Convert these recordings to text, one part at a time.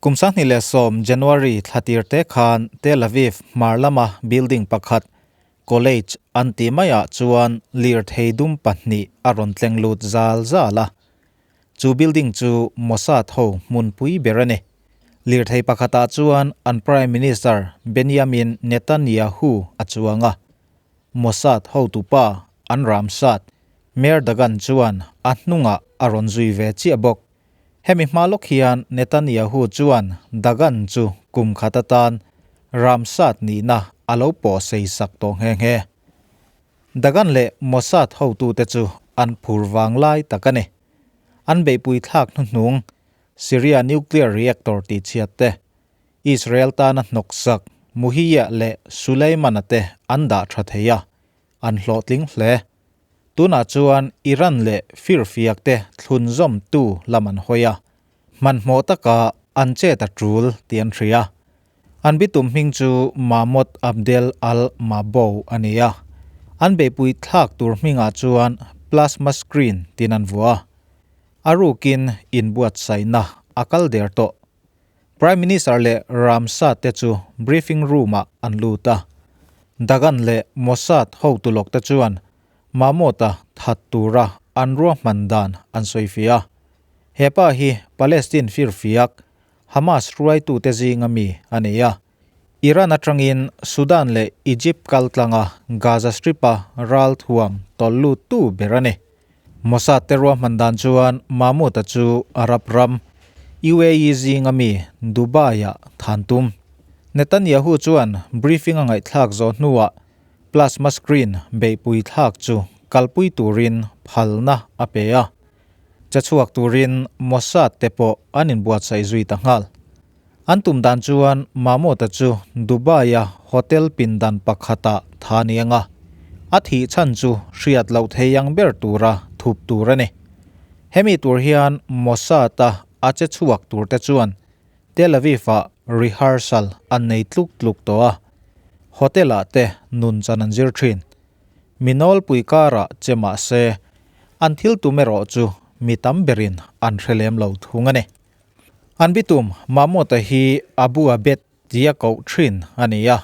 Kum 2010 January thla tir te khan Tel Aviv hmar lama building pakhat, college an tih maiah chuan lirthei dum pahnih a rawn tleng lut zal zal a. Chu building chu Mossad ho hmunpui ber a ni. Lirthei pakhatah chuan an Prime Minister Benjamin Netanyahu a chuang a. Mossad hotupa an Ramsat, Meir Dagan chuan a hnungah a rawn zui ve chiah bawk. Hemi hma lawk hian Netanyahu chuan Dagan chu kum khat atan Ramsat nihna a lo pawh sei sak tawh nghe nghe. Dagan leh Mossad hotute chu an phur vang lai tak a ni. An beihpui thlak hnuhnung Syria nuclear reactor tihchhiat te, Israel tana hnawksak Muhiyah leh Suleimana te an dah tha thei a, an hlawhtling hle. Tunah chuan Iran leh firfiak te thlunzawmtu lam an hawi a, hmanhmawh taka an chet a tul tih an hria. An bitum hming chu Mahmoud Abdel al-Mabou a ni a, an beihpui thlak tur hmingah chuan Plasma Screen tiin an vuah a. A rukin inbuatsaihna a kal der tawh. Prime Minister leh Ramsad te chu briefing room-ah an lut a. Dagan leh Mossad hotu lawk te chuan Mahmoud-a that tura an ruahman dan an sawi fiah a. He pa hi Palestine firfiak Hamas hruaitute zinga mi a ni a. Iran atangin Sudan leh Egypt kaltlanga Gaza Strip-a ralthuam tawlh luttu ber a ni. Mossad te ruahman dan chuan Mahmoud-a chu Arab ram, UAE zinga mi Dubai-ah than tum. Netanyahu chuan briefing a ngaihthlak zawh hnuah plasma screen beihpui thlak chu kalpui turin phalna a pe a. Che chhuak turin Mossad te pawh an inbuatsaih zui ta nghal. An tum dan chuan Mahmoud-a chu Dubai-a hotel pindan pakhatah tha ni anga a thih chhan chu hriat loh thei ang ber tura thup tur a ni. Hemi tur hian Mossad-a a che chhuak turte chuan Tel Aviv-ah rehearsal an nei tluk tluk tawh a, hotel-ah te nun chan an zir thin. Mi nawlpui karah che mah se, an thil tum erawh chu mi tam berin an hre lem lo thung a ni. An bitum Mahmoud-a hi Abu Abed tia koh thin a ni a.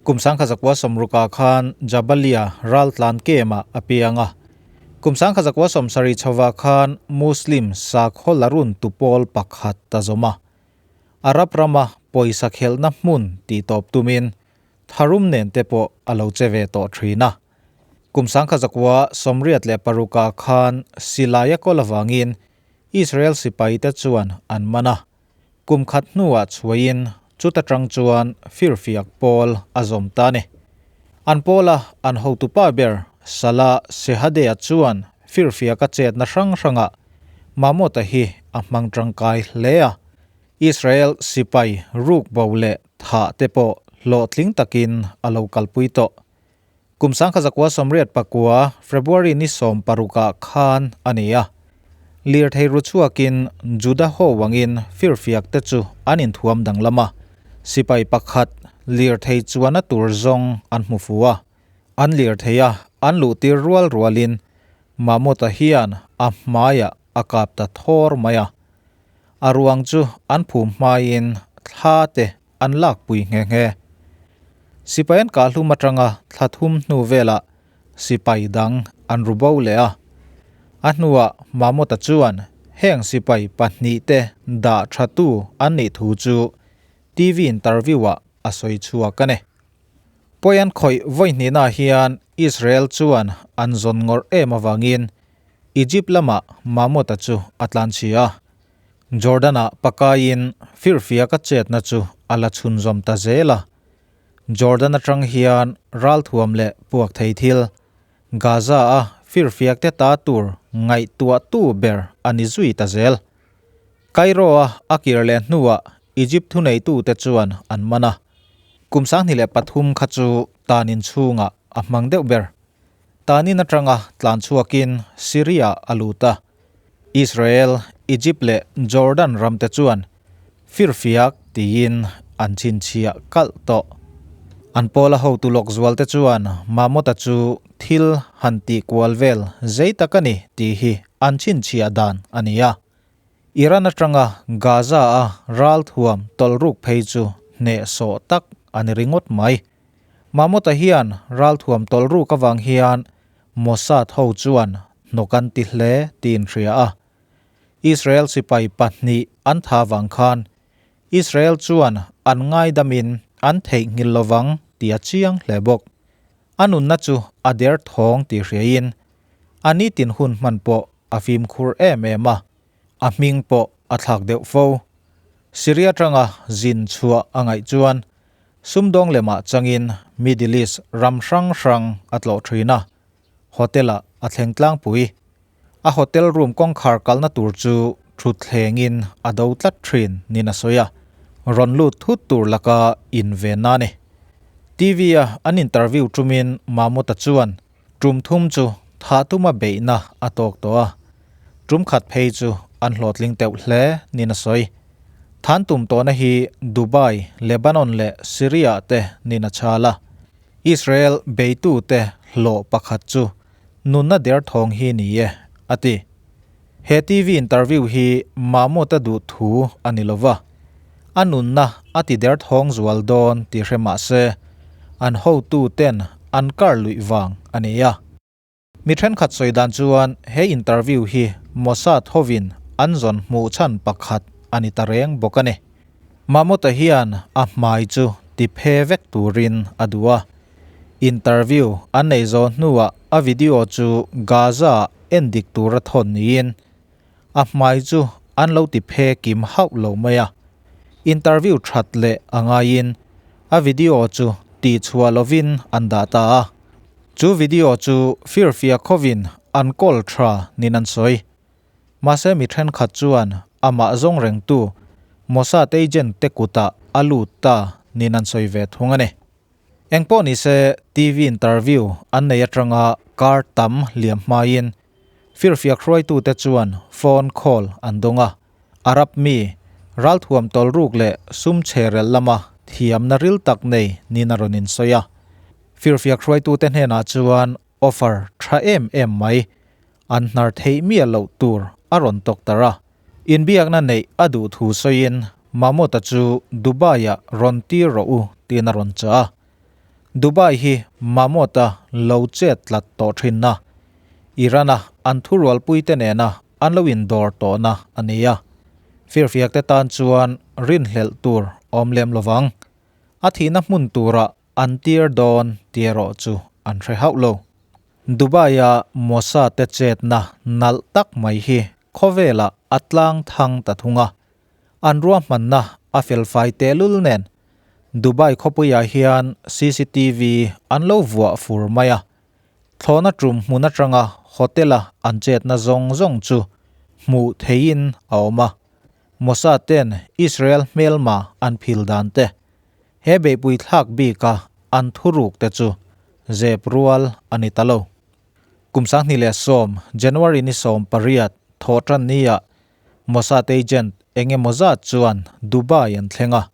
Kum 1960 khan Jabalia raltlan camp-ah a piang a. Kum 1970 chhovah khan Muslim sakhaw larun tu pawl pakhat a zawm a. Arab rama pawisa khelhna hmun tih tawp tumin tharum nen te pawh a lo che ve tawh thin a. Kum 1986 khan silai a kawl avangin Israel sipaite chuan an man a, kum khat hnuah chhuahin chuta tang chuan firfiak pawl a zawm ta a ni. An pawla an hotupa ber Salah Shehadeh-a chuan firfiaka chetna hrang hrangah Mahmoud-a hi a hmang tangkai hle a, Israel sipai rukbo leh thah te pawh hlawhtling takin a lo kalpui tawh. Kum 1989 February ni 16 ah khan a ni a. Lirthei ru chhuakin Juda ho wangin firfiak te chu an inthuam danglam a, sipai pakhat lirthei chuan a tur zawng an hmu fu a. An lirthei a an luhtir rual rualin Mahmoud-a hian a hmaiah a kap ta thawr mai a. A ruang chu an phum hmaiin thla te an lakpui nghe nghe. Sipai an kah hlum atanga thla thum hnu velah sipai dang an ru bo leh a. A hnuah Mahmud-a chuan heng sipai pahnihte dah thatu an nih thu chu TV interview-ah a sawi chhuak a ni. Pawi an khawih vawi hnihnaah hian Israel chuan an zawn ngawrh em avangin Egypt lamah Mahmud-a chu a tlanchhia a. Jordan-ah pakaiin firfiaka chetna chu a la chhunzawm ta zel a. Jordan atang hian ralthuam leh puak thei thil, Gaza-a firfiakte ta tur ngaihtuahtu ber a ni zui ta zel. Cairo-a a kir leh hnuah Egypt thuneitute chuan an man a. Kum 2003 kha chu tanin chhungah a hmang deuh ber. Tanin atanga tlan chhuakin Syria a lut a. Israel, Egypt leh Jordan ramte chuan firfiak tiin an chhinchhiah kalh tawh. An pawla hotu lawk zualte chuan Mahmoud-a chu thil han tih kual vel zei tak a ni tih hi an chhinchhiah dan a ni a. Iran atanga Gaza a ralthuam tawlhruk phei chu hnehsawh tak a ni ringawt mai. Mahmud-a hian ralthuam tawlhruk avang hian Mossad ho chuan hnawk an ti hle tiin hria a. Israel sipai pahnih an tha vang khan Israel chuan an ngaidamin an theihnghilh lovang tih a chiang hle bawk. A nunna chu a der thawng tih hriain a nitin hun hman pawh a fimkhur em em a, a hming pawh a thlak deuh fo. Syria tanga zin chhuah a ngaih chuan sumdawng lemah changin Middle East ram hrang hrang a tlawh thin a, hotel-ah a thleng tlangpui. A hotel room kawngkhar kalna tur chu thutthlengin a do tlat thin niin a sawi a, rawn lut thut tur laka invenna a ni. TV-a an interview tumin Mahmud-a chuan tum thum chu thah tuma beihna a tawk tawh a, tum khat phei chu an hlawhtling teuh hle niin a sawi. Than tum tawhna hi Dubai, Lebanon leh Syria-ah te niin a chhal a. Israel beitute hlawh pakhat chu nunna derthawng hi ni e, a ti. He TV interview hi Mahmud-a duh thu a ni lo va, a nunna a ti derthawng zual dawn tih hre mah se, an hotuten an kar luih vang a ni a. Mi thenkhat sawi dan chuan he interview hi Mossad hovin an zawn hmuh chhan pakhat a ni ta reng bawk a ni. Mahmud-a hian a hmai chu ti phe vek turin a duh a. Interview an nei zawh hnuah a video chu Gaza-ah en dik tura thawn niin a hmai chu an lo ti phe kim hauh lo mai a. Interview that leh a ngaiin a video chu tihchhuah lovin an dah ta a. Chu video chu firfiak hovin an call tha niin an sawi. Mahse mi thenkhat chuan amah zawng rengtu Mossad agent te kutah a lut ta niin an sawi ve thung a ni. Engpawh nise TV interview an nei atanga kar tam liam hmaiin firfiak hruaitute chuan phone call an dawng a. Arab mi ralthuam tawlruk leh sum chherel lama thiamna ril tak nei niin a rawn insawi a. Firfiak hruaitute hnenah chuan offer tha em em mai an hnar theih miah loh tur a rawn tawk tar a. Inbiakna neih a duh thu sawiin Mahmud-a chu Dubai-ah rawn tir rawh u tiin a rawn chah a. Dubai hi Mahmud-a lo chet tlat tawh thinna, Iran-a an thurualpuite nena an lo indawr tawhna a ni a. Firfiakte tan chuan rinhlelh tur awm lem lovang. A thihna hmun turah an tir dawn tih erawh chu an hre hauh lo. Dubai-a Mossad te chetna nalh tak mai hi khawvelah a tlang thang ta thung a, an ruahmanna a felfai tehlul nen Dubai khawpuiah hian cctv an lo vuah fur mai a, thlawhna tum hmun atanga hotel-a an chetna zawng zawng chu hmuh theihin a awm a, Mossad ten Israel hmelma an phil dan te He beihpui thlak bika an thuruk te chu zep rual a ni ta lo. Kum 2010 January ni 18 thawhtan nia Mossad agent eng emaw zat chuan Dubai an thleng a,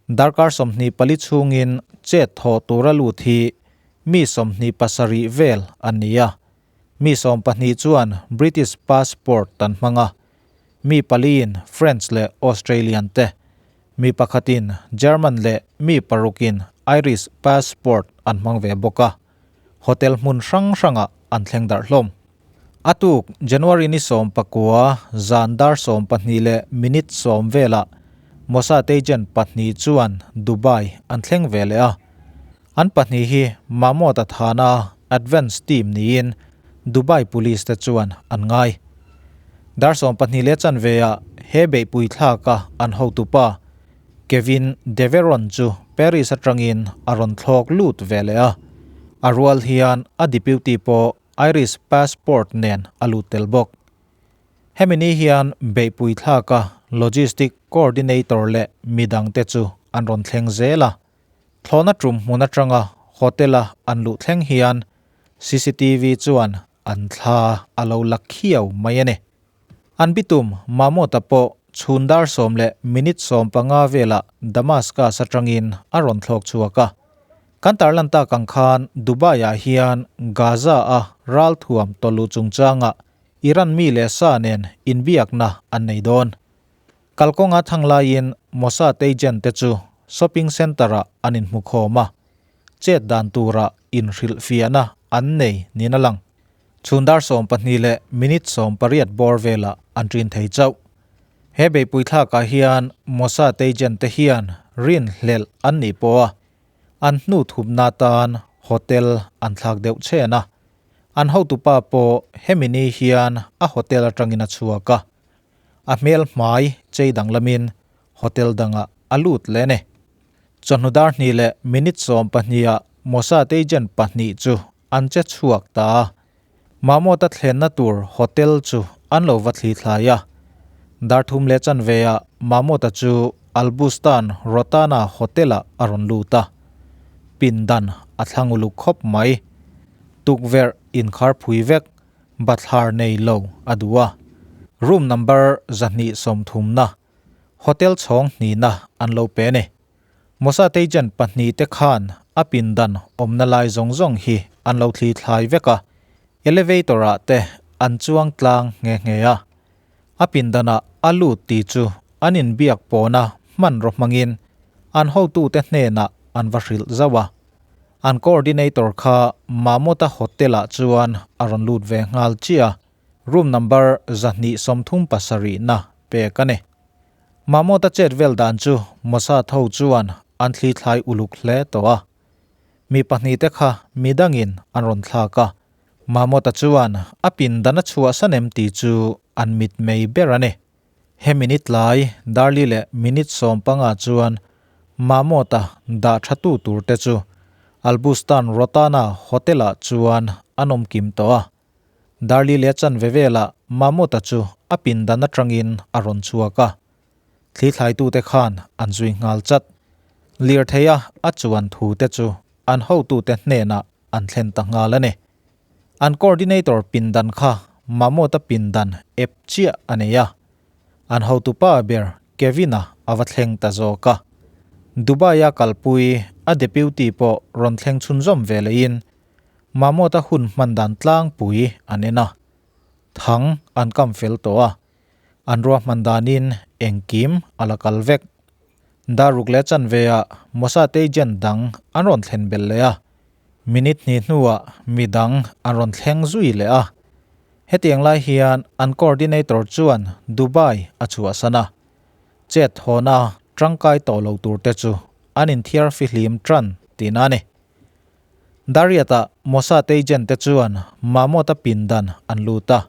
darkar 24 chhungin chet thawh tura lut hi mi 27 vel an ni a, mi 12 chuan British passport an hmang a, mi paliin French leh Australian te. Mi pakhatin German leh mi parukin Irish passport an hmang ve bawk a, hotel hmun hrang hrangah an thleng darh hlawm. A tuk January ni 19 zan dar 12 leh minute 10 velah Mossad agent pahnih chuan Dubai an thleng ve leh a. An pahnih hi Mahmoud Athana advance team niin Dubai police te chuan an ngai. Dar 12 leh chanveah he beihpui thlaka an hotupa Kevin Deveron chu Paris atangin a rawn thlawk lut ve leh a, a rual hian a deputy pawh Irish passport nen a lut tel bawk. Hemi ni hian beihpui thlaka logistic coordinator leh midangte chu an rawn thleng zel a. Thlawhna tum hmun atanga hotel-a an luh thleng hian cctv chuan an thla a lo la khiau mai a ni. An bitum Mahmud-a pawh chhun dar 10 leh minute 15 velah Damascus atangin a rawn thlawk chhuak a. Kan tarlan tak ang khan Dubai-ah hian Gaza-a ralthuam tawlh luh chungchangah Iran mi leh sa nen inbiakna an nei dawn. Kalkawnga thang laiin Mossad agent te chu shopping centre-ah an inhmu khawm a, chet dan tura inhrilhfiahna an nei niin a lang. Chhun dar 12 leh minute 18 bawr velah an ṭin thei chauh. He beihpui thlakah hian Mossad agent te hian rinhlelh an nih pawh a, an hnu thupna atan hotel an thlak deuh chhen a. An hotupa pawh hemi ni hian a hotel atangin a chhuak a, a hmel hmai chei danglamin hotel dangah a lut leh a ni. Chawhnu dar hnih leh minute 12 ah Mossad agent pahnih chu an che chhuak ta a, Mahmawta thlenna tur hotel chu an lo va thli thlai a. Dar thum leh chanve ah Mahmawta chu Al Bustan Rotana hotel ah a rawn lut a, pindan a thlang uluk khawp mai. Tukverh inkhar phui vek bathlar nei lo a duh a. Room number 230 na hotel chhawng hnihna an lo pe a ni. Mossad agent pahnih te khan a pindan awmna lai zawng zawng hi an lo thli thlai vek a, elevator ah te an chuang tlang nghe nghe a. A pindanah a lut tih chu an inbiak pawna hmanraw hmangin an hotute hnenah an va hrilh zauh a. An coordinator kha Mamawta hotel ah chuan a rawn lut ve nghal chiah a, room number 237 na pek a ni. Mamawta chet vel dan chu Mossad ho chuan an thli thlai uluk hle tawh a. Mi pahnih te kha midangin an rawn thlak a, Mamawta chuan a pindan a chhuahsan em tih chu an mit mei ber a ni. He minute lai Darli leh minute 15 chuan Mamawta dah tha tu tur te chu Albustan Rotana Hotel ah chuan an awm kim tawh a. Darli leh chanve velah Mamawta chu a pindan atangin a rawn chhuak a. Thli thlaitute khan an zui nghal chat. Lirtheia a chuan thu te chu an hotute hnenah an thlen ta nghal a ni. An coordinator pindan kha Mamawta pindan ep chiah a nei a. An hotupa ber Kevin-a a va thleng ta zawk a. Dubai-a kalpui a deputy pawh rawn thleng chhunzawm ve lehin Mamawta hun hman dan tlangpui an en a. Thang an kam fel tawh a. An ruahman danin engkim a la kal vek. Daruk leh chanve-ah Mossad agent dang an rawn thlen belh leh a. Minute hnih hnuah mi dang an rawn thleng zui leh a. Hetiang lai hian an coordinator chuan Dubai a chhuahsan a. Chet hawna tangkai tawh lo tur te chu an inthiar fihlim tan tihna a ni. Dariat-ah Mossad agent te chuan Mahmoud-a pindan an lut a.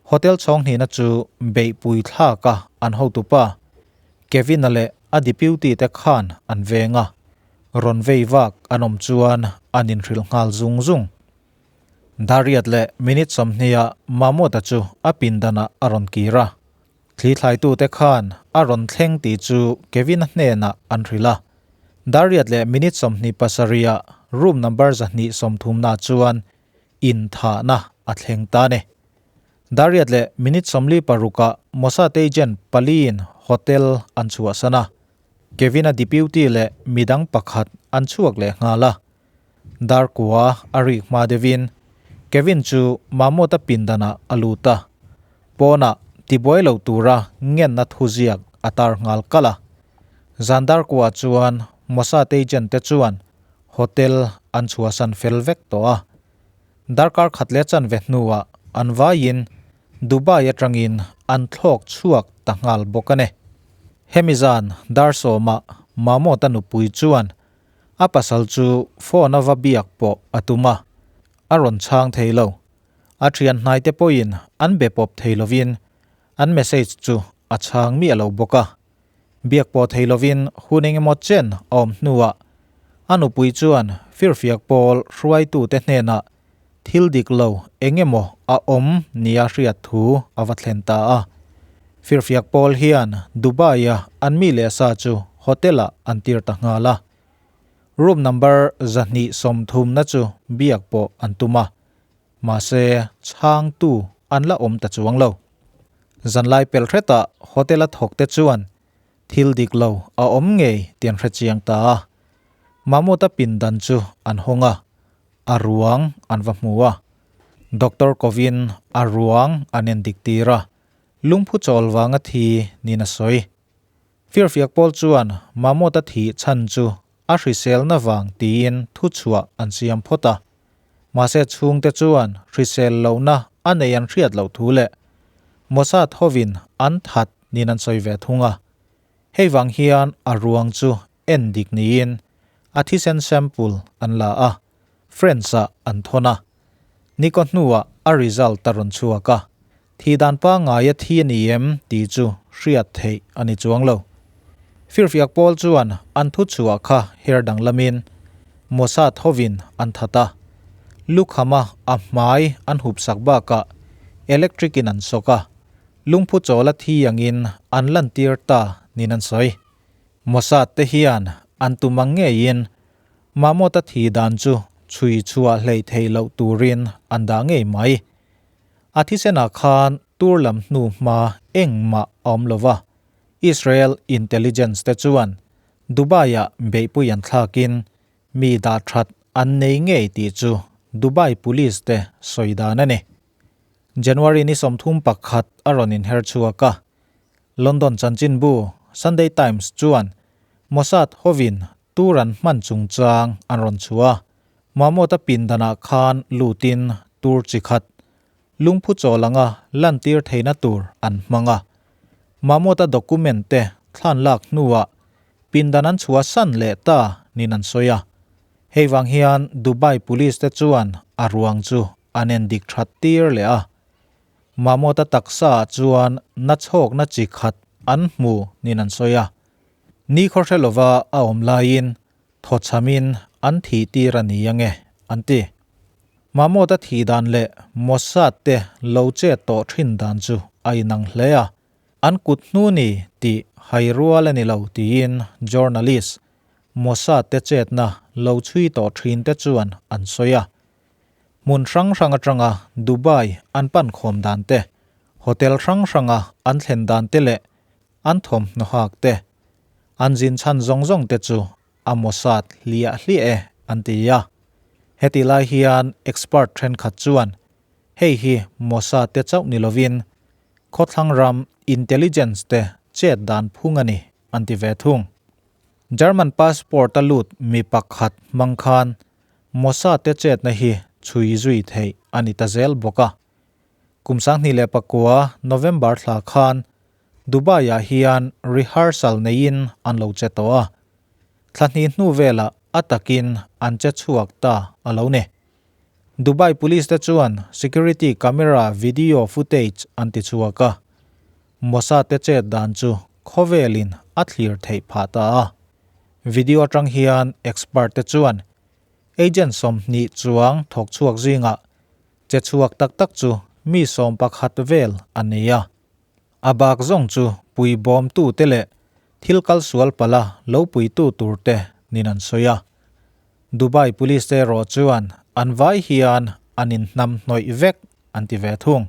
Hotel chhawng hnihna chu beihpui thlak a an hotupa Kevin-a leh a deputy te khan an veng a, rawn vei vak an awm chuan an inhrilh nghal zung zung. Dariat leh minute 20 ah Mahmoud-a chu a pindanah a rawn kir a. Thli thlaitute khan a rawn thleng tih chu Kevin-a hnenah an hrilh a. Dariat leh minute 27 ah room number 230 na chuan inthahna a thleng ta a ni. Dariat leh minute 46 ah Mossad agent paliin hotel an chhuahsan a. Kevin-a deputy leh midang pakhat an chhuak leh nghal a. Darkua a rik hma deuhin Kevin chu Mahmud-a pindanah a lut a. Pawnah tibuai lo tura ngenna thuziak a tar nghal kalh a. Zan Darkua chuan Mossad agent te chuan hotel an chhuahsan fel vek tawh a. Darkar khat leh chanve hnuah an vaiin Dubai atangin an thlawk chhuak ta nghal bawk a ni. Hemi zan dar sawmah Mahmud-a nupui chuan a pasal chu phone a va biak pawh a tum a, a rawn chhang thei lo. A thian hnaite pawhin an be pawp thei lovin an message chu a chhang miah lo bawk a. Biak pawh thei lovin hun engemaw chen a awm hnuah a nupui chuan firfiak pawl hruaitute hnenah thil dik lo engemaw a awm nia hriat thu a va thlen ta a. Firfiak pawl hian Dubai-a an mi leh sa chu hotel-ah an tir ta nghal a. Room number 230 na chu biak pawh an tum a, mahse chhangtu an la awm ta chuang lo. Zanlai pel hretah hotel-a thawkte chuan thil dik lo a awm ngei tih an hrechiang ta a. Mahmud-a pindan chu an hawng a, a ruang an va hmu a. Doctor kovin a ruang an endik tir a. Lungphu chawl vanga thi niin a sawi. Firfiak pawl chuan Mahmoud-a thih chhan chu a hriselna vang tiin thuchhuah an siam phawt a. Mahse chhungte chuan hrisel lohna a nei an hriat loh thu leh Mossad hovin an that niin an sawi ve thung a. Hei vang hian a ruang chu en dik niin a thisen sample an la a, France-ah an thawn a. Nikaw hnuah a result a rawn chhuak a, thih dan pangngai a thi a ni em tih chu hriat theih a ni chuang lo. Firfiak pawl chuan an thu chhuah kha her danglamin Mossad hovin an that a, lukhama a hmai an hup sak bakah electric in an sawk a, lungphu chawl a thi angin an lantir ta niin an sawi. Mossad te hian an tum ang ngeiin Mahmawta thi dan chu chhui chhuah hleih theih loh turin an dah ngei mai. A thisenah khan tur lam hnu hma engmah a awm lo va, Israel intelligence te chuan Dubai-ah beihpui an thlakin mi dah that an nei ngei tih chu Dubai police te sawi dan a ni. January ni 31 a rawn inher chhuak a, London chanchinbu Sunday Times chuan Mossad hovin Tur an hman chungchang an rawn chhuah a, Mahmawta pindanah khan lutin tur chi khat, lungphu chawl anga lantir theihna tur an hmang a. Mahmawta document te thlan lak hnuah pindan an chhuah san leh ta niin an sawi a. Hei vang hian Dubai Police te chuan a ruang chu an endik that tir leh a. Mahmawta taksa ah chuan nachhawkna chi khat an hmu niin an sawi a. Ni khaw hre lova a awm laiin thawchhamin an thih tir a ni ange, an ti. Mahmawta thih dan leh Mossad te lo chet tawh thin dan chu a inang hle a, an kut hnu ni tih hai rual a ni lo tiin journalist Mossad te chetna lo chhui tawh thin te chuan an sawi a. Hmun hrang hrang atanga Dubai an pan khawm dan te, hotel hrang hranga an thlen dan te leh An thawmhnaw hak te, an zin chhan zawng zawng te chu a Mossad hliah hliah e an ti a. Heti lai hian expert thenkhat chuan hei hi Mossad te chauh ni lovin khawthlang ram intelligence te chet dan phung a ni an ti ve thung. German passport a lut mi pakhat hmang khan Mossad te chetna hi chhui zui theih a ni ta zel bawk a. Kum 2009 November thla khan Dubai-ah hian rehearsal neiin an lo che tawh a, thla hnih hnu velah a takin an che chhuak ta a lo ni. Dubai Police te chuan security camera video footage an ti chhuak a, Mossad te chet dan chu khawvelin a thlir theih phah ta a. Video atang hian expert te chuan agent 20 chuang thawk chhuak zingah che chhuak tak tak chu mi 11 vel a ni a. A bak zawng chu pui bawmtu te leh thil kal sual pala lo puitu tur te nin an sawi a. Dubai Police te erawh chuan an vai hian an inhnam hnawih vek an ti ve thung.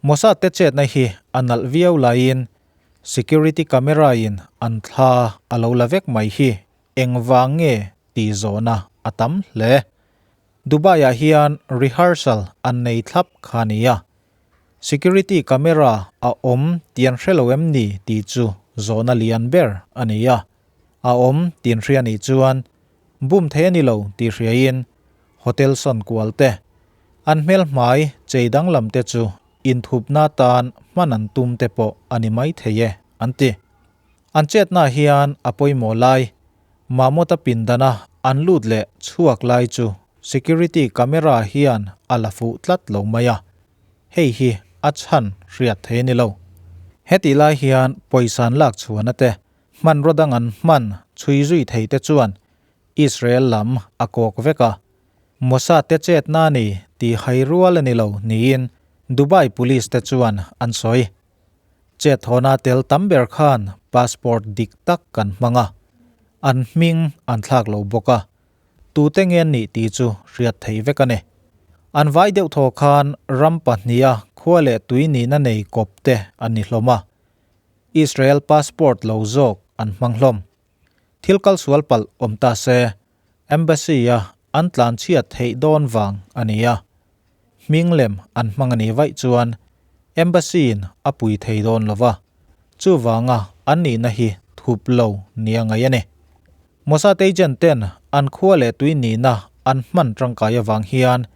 Mossad te chetna hi a nalh viau laiin security camera in an thla a lo la vek mai hi engvang nge tih zawhna a tam hle. Dubai ah hian rehearsal an nei thlap kha nia. Security camera a awm tih an hre lo em ni tih chu zawhna lian ber a ni a. A awm tih an hria nih chuan bum thei a ni lo tih hriain hotel sawn kual te, an hmel hmai chei danglam te chu inthupna tan hman an tum te pawh a ni mai thei e, an ti. An chetna hian a pawimawh lai, Mahmawta pindana an lut leh chhuak lai chu security camera hian a la fuh tlat lo mai a. Hei hi a chhan hriat thei a ni lo. Hetih lai hian pawisa an lak chhuahna te, hmanraw dang an hman chhui zui thei te chuan Israel lam a kawk vek a. Mossad te chetna a ni tih hai rual a ni lo niin Dubai Police te chuan an sawi. Chet thawna tel tam ber khan passport dik tak kan hmang a, an hming an thlak lo bawk a. Tute nge an nih tih chu hriat theih vek a ni. An vai deuh thaw khan ram pahniha khua leh tui nihna nei kawp te an ni hlawm a. Israel passport lo zawk an hmang hlawm. Thil kal sual palh awm ta se, Embassy-a an tlan chhiat theih dawn vang a ni a. Hming lem an hmang a nih vaih chuan. Embassy-in a pui thei dawn lo va, chuvanga an nihna hi thup lo nia ngaih a ni. Mossad agent ten an khua leh tui nihna an hman tangkai avang hian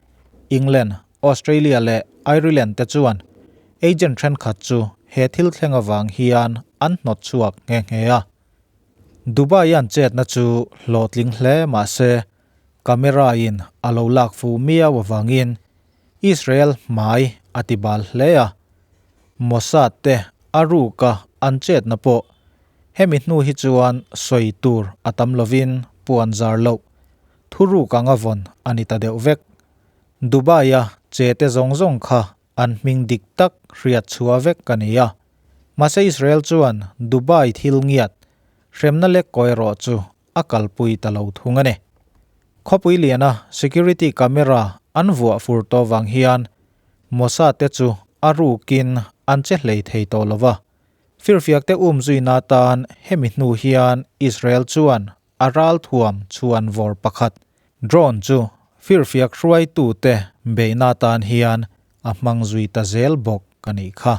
England, Australia leh Ireland te chuan agent thenkhat chu he thil thleng avang hian an hnawt chhuak nghe nghe a. Dubai an chetna chu hlawhtling hle mah se camera in a lo lak fuh miau avangin Israel hmai a ti bal hle a. Mossad te a ruka an chetna pawh hemi hnu hi chuan sawi tur a tam lovin puan zar loh thu ruk anga vawn a ni ta deuh vek. Dubai a che te zawng zawng kha an hming dik tak hriat chhuah vek a ni a. Mahse Israel chuan Dubai thil ngiat hremna lek kawi erawh chu a kalpui ta lo thung a ni. Khawpui liana security camera an vuah fur tawh vang hian Mossad te chu a rukin an che hlei thei tawh lo va. Firfiak te um zuina atan hemi hnu hian Israel chuan a ralthuam chhuan vawr pakhat drone chu firfiak hruaitute beihna atan hian a hmang zui ta zel bawk a nih kha.